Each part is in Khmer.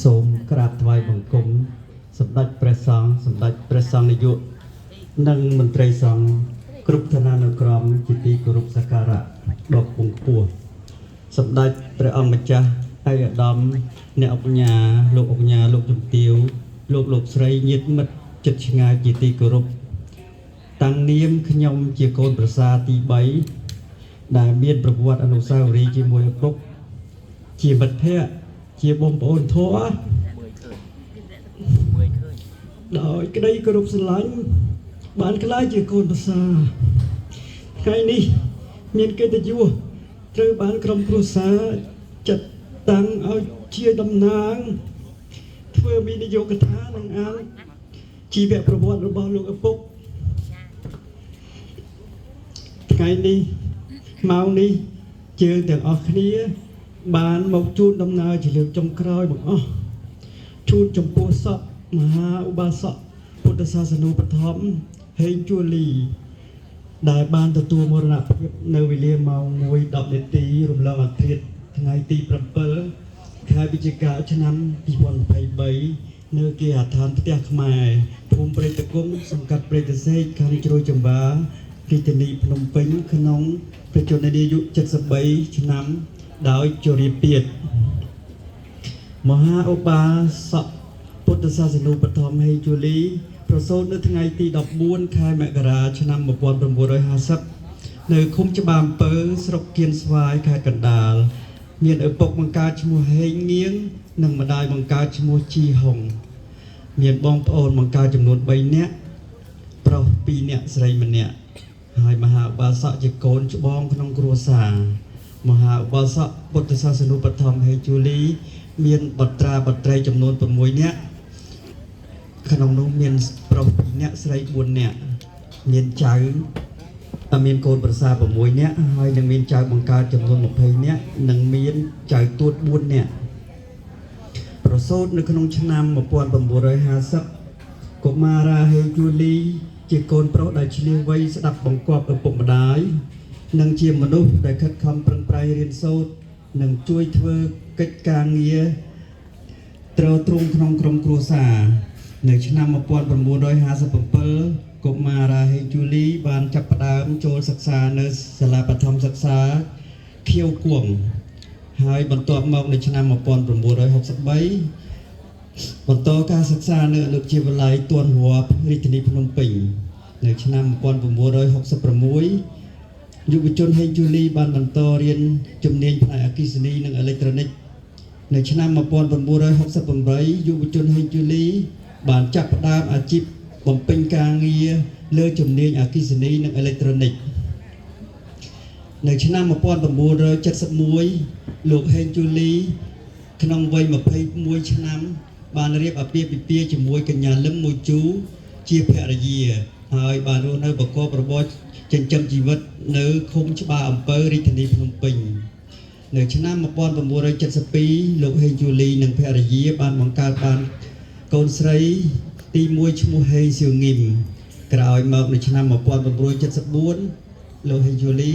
សូមក្រាបថ្វាយបង្គំសម្ដេចព្រះសង្ឃសម្ដេចព្រះសង្ឃនាយកនិងមន្ត្រីសង្ឃគ្រប់ឋានានុក្រមជាទីគោរពសក្ការៈដ៏ខ្ពង់ខ្ពស់សម្ដេចព្រះអង្គម្ចាស់ឯកឧត្តមអ្នកឧបញ្ញាលោកឧបញ្ញាលោកជំទាវលោកលោកស្រីញាតិមិត្តចិត្តឆ្ងាយជាទីគោរពតាំងនាមខ្ញុំជាកូនប្រសាទី3ដែលមានប្រវត្តិអនុស្សាវរីយ៍ជាមួយឪពុកជាមិត្តភ័ក្តិជាបងប្អូនធម៌ ដោយក្តីគោរពស្រឡាញ់បានក្លាយជាកូនប្រសាថ្ងៃនេះមានកិត្តិយសត្រូវបានក្រុមគ្រួសារចាត់តាំងឲ្យជាតំណាងធ្វើវិនិយោគកថានិងអានជីវប្រវត្តិរបស់លោកឪពុកថ្ងៃនេះម៉ោងនេះជើងទាំងអស់គ្នា បានមកជូនដំណើរជាលើកចុងក្រោយបង្អស់ ជូនចំពោះសពមហាឧបាសកពុទ្ធសាសនូបឋមហេងជួលី ដែលបានទទួលមរណភាពនៅវេលាម៉ោង1:10នាទីរំលងអាធ្រាត្រថ្ងៃទី7ខែវិច្ឆិកាឆ្នាំ2023នៅគេហដ្ឋានផ្ទះខ្មែរភូមិព្រៃតគុំសង្កាត់ព្រៃតសេកខណ្ឌជ្រោយចង្វារាជធានីភ្នំពេញក្នុងព្រះជន្មាយុ73ឆ្នាំដោយជរាពាធ មហាឧបាសកពុទ្ធសាសនូបឋមហេងជូលីប្រសូតនៅថ្ងៃទី14ខែមករាឆ្នាំ1950នៅឃុំច្បារអំពៅស្រុកគៀនស្វាយខេត្តកណ្ដាលមានឪពុកបង្កើតឈ្មោះហេងងៀងនិងម្ដាយបង្កើតឈ្មោះជីហុងមានបងប្អូនបង្កើតចំនួន3នាក់ប្រុស2នាក់ស្រីម្នាក់ហើយមហាឧបាសកជាកូនច្បងក្នុងគ្រួសារមហាឧបាសកពុទ្ធសាសនូបឋមហេងជូលីមានបត្រាបត្រីចំនួន6នាក់ក្នុងនោះមានប្រុស2នាក់ស្រី4នាក់មានចៅមានកូនប្រសា6នាក់ហើយនឹងមានចៅបង្កើតចំនួន20នាក់និងមានចៅទួត4នាក់ប្រសូតនៅក្នុងឆ្នាំ1950កុមារាហេងជូលីជាកូនប្រុសដែលឆ្លៀសវៃស្ដាប់បង្គាប់ឪពុកម្ដាយនិងជាមនុស្សដែលខិតខំប្រឹងប្រែងរៀនសូត្រនិងជួយធ្វើកិច្ចការងារទ្រទ្រង់ក្នុងក្រុមគ្រួសារនៅឆ្នាំ1957កុមារាហេងជូលីបានចាប់ផ្ដើមចូលសិក្សានៅសាលាបឋមសិក្សាខៀវគួងហើយបន្ទាប់មកនៅឆ្នាំ1963បន្តការសិក្សានៅអនុវិទ្យាល័យទួនហួររាជធានីភ្នំពេញនៅឆ្នាំ1966យុវជនហេងជូលីបានបន្តរៀនជំនាញផ្នែកអគ្គិសនីនិងអេឡិចត្រូនិកនៅឆ្នាំ1968យុវជនហេងជូលីបានចាប់ផ្ដើមអាជីពបំពេញការងារលើជំនាញអគ្គិសនីនិងអេឡិចត្រូនិកនៅឆ្នាំ1971លោកហេងជូលីក្នុងវ័យ21ឆ្នាំបានរៀបអាពាហ៍ពិពាហ៍ជាមួយកញ្ញាលឹមមួយជូជាភរិយាហើយបានរស់នៅប្រកបរបរចិញ្ចឹមជីវិតនៅឃុំច្បារអំពៅរាជធានីភ្នំពេញនៅឆ្នាំ1972លោកហេងជូលីនិងភរិយាបានបង្កើតបានកូនស្រីទី1ឈ្មោះហេងសៀវងឹមក្រោយមកនៅឆ្នាំ1974លោកហេងជូលី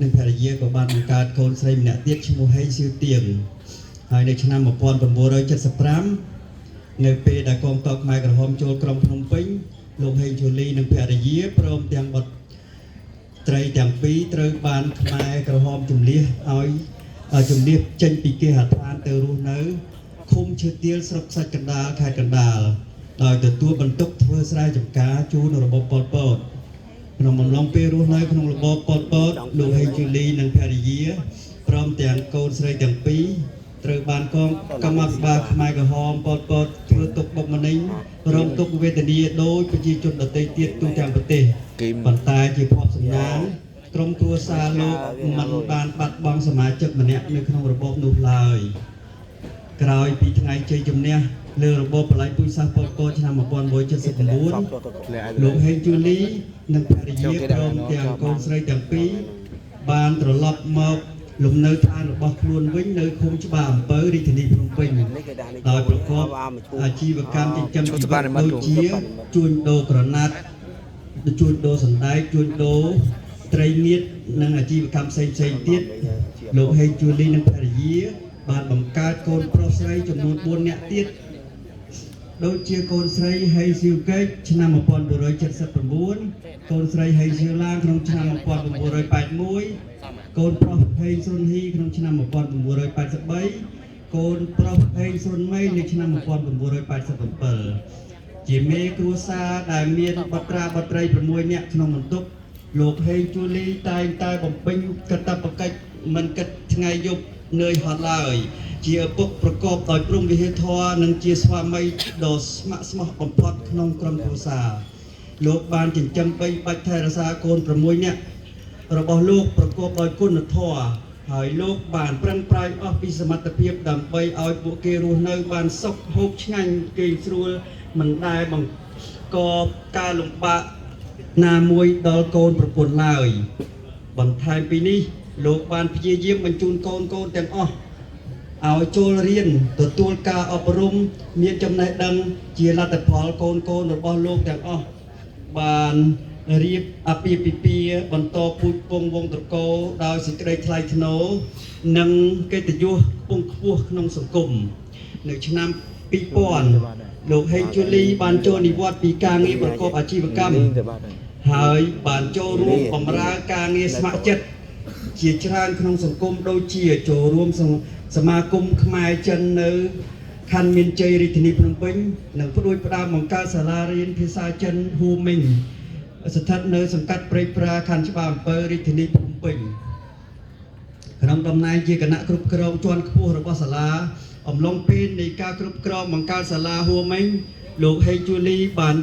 និងភរិយាក៏បានបង្កើតកូនស្រីម្នាក់ទៀតឈ្មោះហេងសៀវទៀងហើយនៅឆ្នាំ1975នៅពេលដែលកងទ័ពខ្មែរក្រហមចូលក្រុងភ្នំពេញលោកហេងជូលីនិងភរិយាព្រមទាំងបុត្រីទាំងពីរត្រូវបានខ្មែរក្រហមជំលះឲ្យជំលះចេញពីគេហដ្ឋានទៅរស់នៅឃុំឈើទាលស្រុកខ្សាច់កណ្ដាលខេត្តកណ្ដាលដោយទទួលបន្ទុកធ្វើស្រែចម្ការជូនរបបប៉ុលពតក្នុងអំឡុងពេលរស់នៅក្នុងរបបប៉ុលពតលោកហេងជូលីនិងភរិយាព្រមទាំងកូនស្រីទាំងពីរត្រូវបានកងកម្មាភិបាលខ្មែរក្រហមប៉ុលពតធ្វើទុកបុកម្នេញរងទុក្ខវេទនាដោយប្រជាជនដទៃទៀតទូទាំងប្រទេស គីម ប៉ុន្តែជាភ័ព្វសំណាងក្រុមគ្រួសារលោកមិនបានបាត់បង់សមាជិកម្នាក់នៅក្នុងរបបនោះឡើយក្រោយពីថ្ងៃជ័យជំនះលើរបបប្រល័យពូជសាសន៍ប៉ុលពតឆ្នាំ1979លោកហេងជូលីនិងភរិយាព្រមទាំងកូនស្រីទាំងពីរបានត្រឡប់មកលំនៅឋានរបស់ខ្លួនវិញនៅឃុំច្បារអំពៅរាជធានីភ្នំពេញដោយប្រកបអាជីវកម្មចិញ្ចឹមជីវិតដូចជាជួញដូរក្រណាត់ ជួញដូរសណ្ដែកជួញដូរត្រីងៀតនិងអាជីវកម្មផ្សេងផ្សេងៗទៀតលោកហេងជួលីនិងភរិយា បានបង្កើតកូនប្រុសស្រីចំនួន4នាក់ទៀតដូចជាកូនស្រីហេស៊ីវកេកឆ្នាំ1979កូនស្រីហេស៊ីវឡាងក្នុងឆ្នាំ1981កូនប្រុសហេងស៊ុនហ៊ីក្នុងឆ្នាំ1983កូនប្រុសហេងស៊ុនម៉េងនៅឆ្នាំ1987ជាមេគ្រួសារដែលមានបុត្រាបុត្រី6នាក់ក្នុងបន្ទុកលោកហេងជូលីតែងតែបំពេញកាតព្វកិច្ចមិនគិតថ្ងៃយប់នឿយហត់ឡើយជាឪពុកប្រកបដោយព្រហ្មវិហារធម៌និងជាស្វាមីដ៏ស្ម័គ្រស្មោះបំផុតក្នុងក្រុមគ្រួសារលោកបានចិញ្ចឹមបីបាច់ថែរក្សាកូន6នាក់របស់លោកប្រកបដោយគុណធម៌ហើយលោកបានប្រឹងប្រែងអស់ពីសមត្ថភាពដើម្បីឲ្យពួកគេរស់នៅបានសុខហូបឆ្ងាញ់គេងស្រួលមិនដែលបង្កការលំបាកណាមួយដល់កូនប្រពន្ធឡើយបន្ថែមពីនេះលោកបានព្យាយាមបញ្ជូនកូនកូនទាំងអស់ឲ្យចូលរៀនទទួលការអប់រំមានចំណេះដឹងជាលទ្ធផលកូនកូនរបស់លោកទាំងអស់បានរៀបអាពាហ៍ពិពាហ៍បន្តពូជពងវងត្រកូលដោយសេចក្តីថ្លៃថ្នូរនិងកិត្តិយសខ្ពង់ខ្ពស់ក្នុងសង្គមនៅឆ្នាំ2000លោកហេងជូលីបានចូលនិវត្តន៍ពីការងារប្រកបអាជីវកម្ម ហើយបានចូលរួមបម្រើការងារស្ម័គ្រចិត្តជាច្រើនក្នុងសង្គមដូចជាចូលរួមសមាគមខ្មែរចិននៅខណ្ឌមានជ័យរាជធានីភ្នំពេញនិងផ្ដួចផ្ដើមបង្កើតសាលារៀនភាសាចិនហ៊ូមីងស្ថិតនៅសង្កាត់ព្រែកប្រាខណ្ឌច្បារអំពៅរាជធានីភ្នំពេញក្នុងតំណែងជាគណៈគ្រប់គ្រងជាន់ខ្ពស់របស់សាលាអំឡុងពេលនៃការគ្រប់គ្រងបង្កើតសាលាហ៊ូមីងលោកហេងជូលីបាន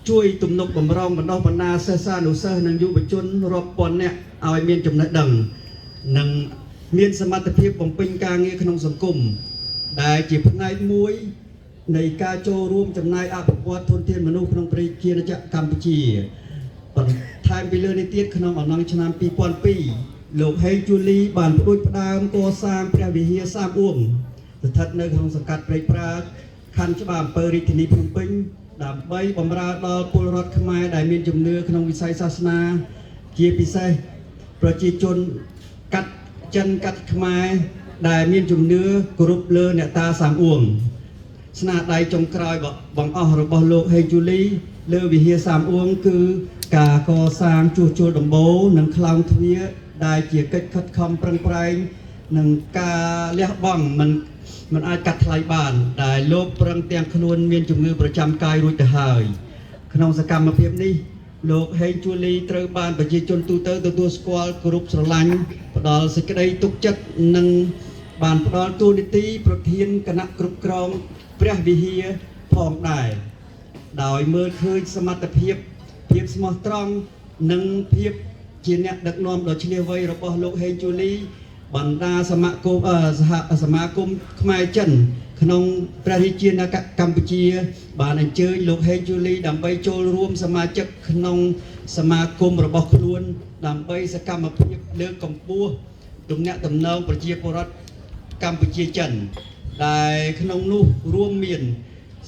ជួយទំនុកបំរុងបណ្ដុះបណ្ដាលសិស្សានុសិស្សនិងយុវជនរាប់ពាន់នាក់ឲ្យមានចំណេះដឹងនិងមានសមត្ថភាពបំពេញការងារក្នុងសង្គមដែលជាផ្នែកមួយនៃការចូលរួមចំណែកអភិវឌ្ឍធនធានមនុស្សក្នុងប្រជាណាចក្រកម្ពុជាបន្ថែមពីលើនេះទៀតក្នុងអំឡុងឆ្នាំ2002លោកហេងជូលីបានផ្ដួចផ្ដើមកសាងព្រះវិហារសាមអួងស្ថិតនៅក្នុងសង្កាត់ព្រែកប្រាខណ្ឌច្បារអំពៅរាជធានីភ្នំពេញដើម្បីបម្រើដល់ពលរដ្ឋខ្មែរដែលមានជំនឿក្នុងវិស័យសាសនាជាពិសេសប្រជាជនកាត់ចិនកាត់ខ្មែរដែលមានជំនឿគោរពលើអ្នកតាសាមអួង ស្នាដៃចុងក្រោយបងអស់របស់លោកហេងជូលីលើវិហារសាមអួងគឺការកសាងជួសជុលដំបូលនិងខ្លោងទ្វារដែលជាកិច្ចខិតខំប្រឹងប្រែងនិងការលះបង់មិនអាចកាត់ថ្លៃបានដែលលោកប្រឹងទាំងខ្លួនមានជំងឺប្រចាំកាយរួចទៅហើយក្នុងសកម្មភាពនេះលោកហេងជូលីត្រូវបានប្រជាជនទូទៅទទួលស្គាល់គោរពស្រឡាញ់ផ្ដល់សេចក្តីទុកចិត្តនិងបានផ្ដល់តួនាទីប្រធានគណៈគ្រប់គ្រងព្រះវិហារផងដែរដោយមើលឃើញសមត្ថភាពភាពស្មោះត្រង់និងភាពជាអ្នកដឹកនាំដ៏ឈ្លាសវៃរបស់លោកហេងជូលីបណ្ដាសមាគមសហសមាគមខ្មែរចិនក្នុងព្រះរាជាណាចក្រកម្ពុជា បានអញ្ជើញលោកហេងជូលីដើម្បីចូលរួមសមាជិកក្នុងសមាគមរបស់ខ្លួនដើម្បីសកម្មភាពលើកកម្ពស់ទំនាក់ទំនងប្រជាពលរដ្ឋកម្ពុជាចិនដែលក្នុងនោះរួមមាន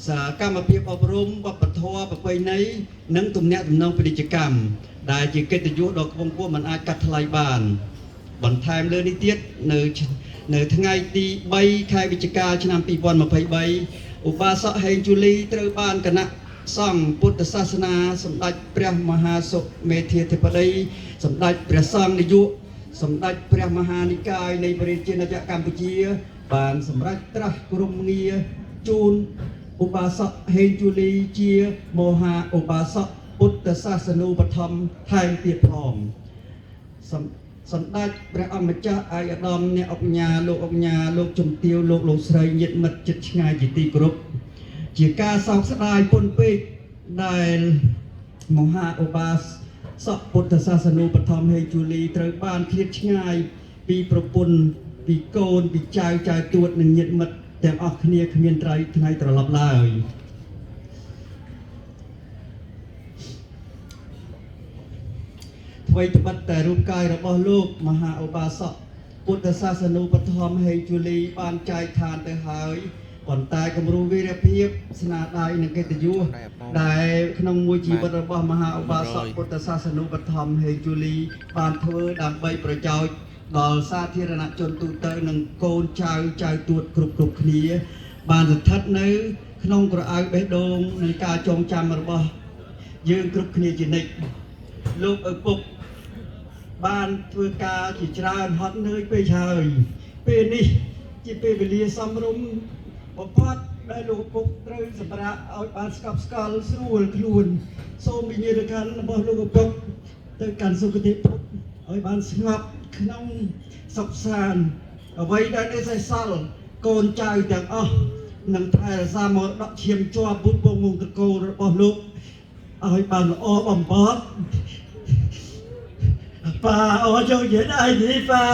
សកម្មភាពអប់រំវប្បធម៌ប្រពៃណីនិងទំនាក់ទំនងពាណិជ្ជកម្មដែលជាកិត្តិយសដ៏ខ្ពង់ខ្ពស់មិនអាចកាត់ថ្លៃបានបន្ថែមលើនេះទៀតនៅថ្ងៃទី3ខែវិច្ឆិកាឆ្នាំ2023ឧបាសកហេងជូលីត្រូវបានគណៈសង្ឃពុទ្ធសាសនាសម្ដេចព្រះមហាសុមេធាធិបតីសម្ដេចព្រះសង្ឃនាយកសម្ដេចព្រះមហានិកាយនៃព្រះរាជាណាចក្រកម្ពុជា បានសម្រេចត្រាស់គ្រំងារជូនឧបាសកហេងជូលីជាមហាឧបាសកពុទ្ធសាសនូបត្ថម្ភថែមទៀតផងសម្ដេចព្រះអង្គម្ចាស់ឯកឧត្តមអ្នកឧកញ៉ាលោកឧកញ៉ាលោកជំទាវលោកលោកស្រីញាតិមិត្តជិតឆ្ងាយជាទីគោរពជាការសោកស្ដាយពន់ពេកដែលមហាឧបាសកពុទ្ធសាសនូបត្ថម្ភហេងជូលីត្រូវបានឃ្លាតឆ្ងាយពីប្រពន្ធពីកូនពីចៅចៅទួតនិងញាតិមិត្តទាំងអស់គ្នាគ្មានត្រៃថ្ងៃត្រឡប់ឡើយអ្វីត្បិតតែរូបកាយរបស់លោកមហាឧបាសកពុទ្ធសាសនូបត្ថម្ភហេងជូលីបានចែកឋានទៅហើយប៉ុន្តែគំរូវីរភាពស្នាដៃនិងកិត្តិយសដែលក្នុងមួយជីវិតរបស់មហាឧបាសកពុទ្ធសាសនូបត្ថម្ភហេងជូលីបានធ្វើដើម្បីប្រយោជន៍ ដល់សាធារណជនទូទៅនិងកូនចៅចៅទួតគ្រប់គ្រប់គ្នា បានស្ថិតនៅ ក្នុងក្រអៅបេះដូងនិងការចងចាំរបស់ យើងគ្រប់គ្នាជានិច្ចលោកឪពុក បានធ្វើការជាច្រើនហត់នឿយពេកហើយពេលនេះជាពេលវេលាសមរម្យបំផុតដែលលោកឪពុកត្រូវសម្រាកឲ្យបានស្កប់ស្កល់ស្រួលខ្លួន សូមវិញ្ញាណក្ខន្ធរបស់លោកឪពុកទៅកាន់សុគតិភពឲ្យបានស្ងប់ក្នុងសុខសាន្តអ្វីដែលនៅសេសសល់កូនចៅទាំងអស់នឹងថែរក្សាមរតកឈាមជាប់ពុទ្ធពងវង្សត្រកូលរបស់លោកឲ្យបានល្អបំផុត ប៉ាអូចូលនិយាយអីនេះប៉ា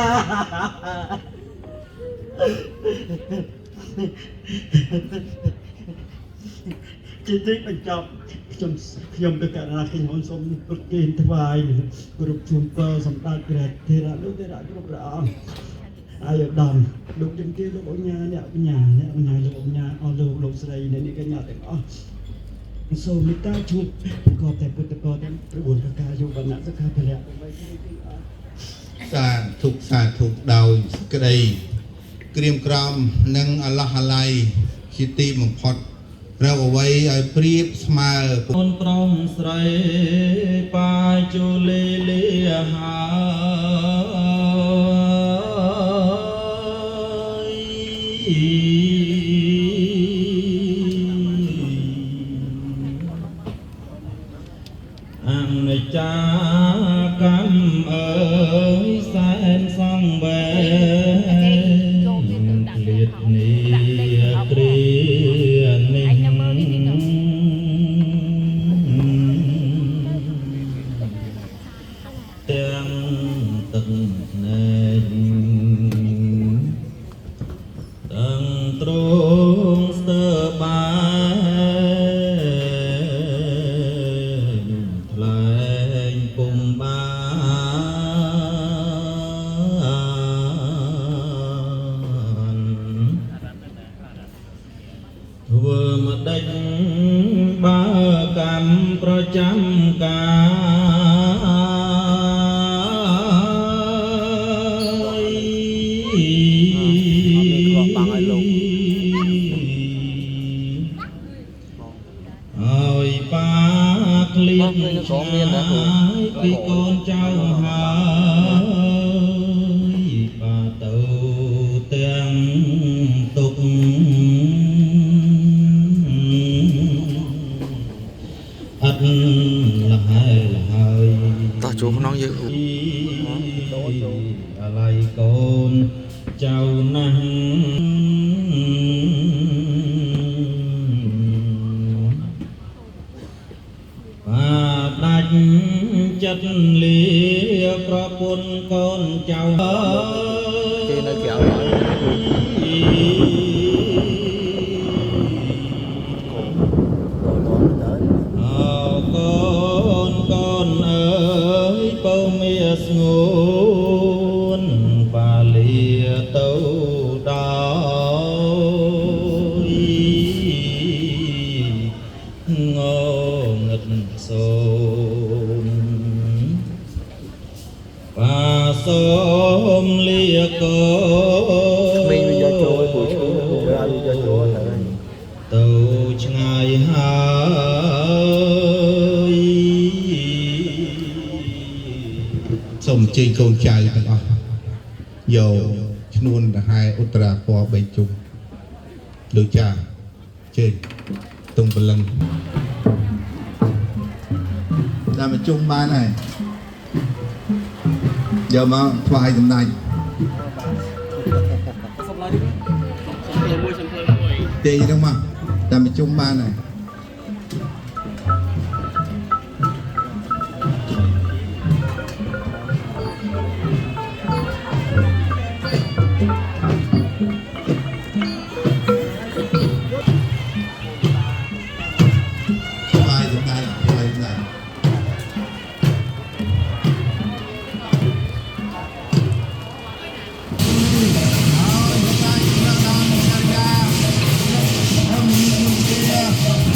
ជាទីបញ្ចប់ខ្ញុំខ្ញុំទៅករណាខ្ញុំសូមប្រគេនថ្វាយគ្រប់ជូនពរសម្ដេចព្រះថេរៈលោកថេរៈគ្រប់ព្រះអង្គអាយដាមលោកជំទាវលោកអញ្ញាអ្នកបញ្ញាអ្នកបញ្ញាលោកអញ្ញាអស់លោកលោកស្រីអ្នកនេះកញ្ញាទាំងអស់សូមមេត្តាជួបប្រកបតែពុទ្ធពរទាំង9ប្រការយុវណ្ណៈសុខៈពលៈ សាធុសាធុដោយសេចក្តីក្រៀមក្រំនិងអឡោះអាល័យជាទីបំផុតរកអ្វីឲ្យប្រៀបស្មើ កូនប្រុសស្រីបាជូលីលាហើយអនិច្ចាកម្មអើយសែនសង្វេឃ្លាតនេះគ្រានេះ ទាំងទឹកភ្នែកទាំងទ្រង់ស្ទើបែកថ្លែងពុំបាន ធ្វើម្ដេចបើកម្មប្រចាំកាយឲ្យបាឃ្លៀងឆ្ងាយពីកូនចៅហើយបាទៅទាំងទុក អត់លហើយលហើយ តោះចូលក្នុងយើងគ្រូ អាឡ័យកូនចៅណាស់បាដាច់ចិត្តលាប្រពន្ធកូនចៅ គេនៅក្រៅហើយ អោកូនកូនអើយពៅមាស្ងួនបាលីទៅដោយងងឹតសូមបាសូមលាកូន ក្មេងវាយកចូលព្រោះឈឺព្រោះវាយកចូលទៅហើយ ទៅឆ្ងាយហើយ សូមអញ្ជើញកូនចៅទាំងអស់យកឈ្នួនដង្ហែឧត្តរាពរ3ជុំលោកចាជើញតុងព្រលឹងតាមប្រជុំបានហើយយកមកថ្វាយសម្ដេចទេហ្នឹងមកតាមប្រជុំបានហើយ ថ្វាយសម្ដេចថ្វាយសម្ដេចហើយសម្ដេចព្រះដើមសរិយាធម្មនិយមជា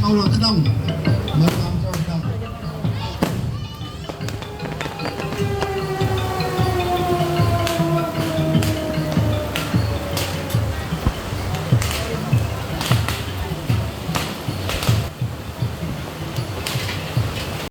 ចូលក្នុង។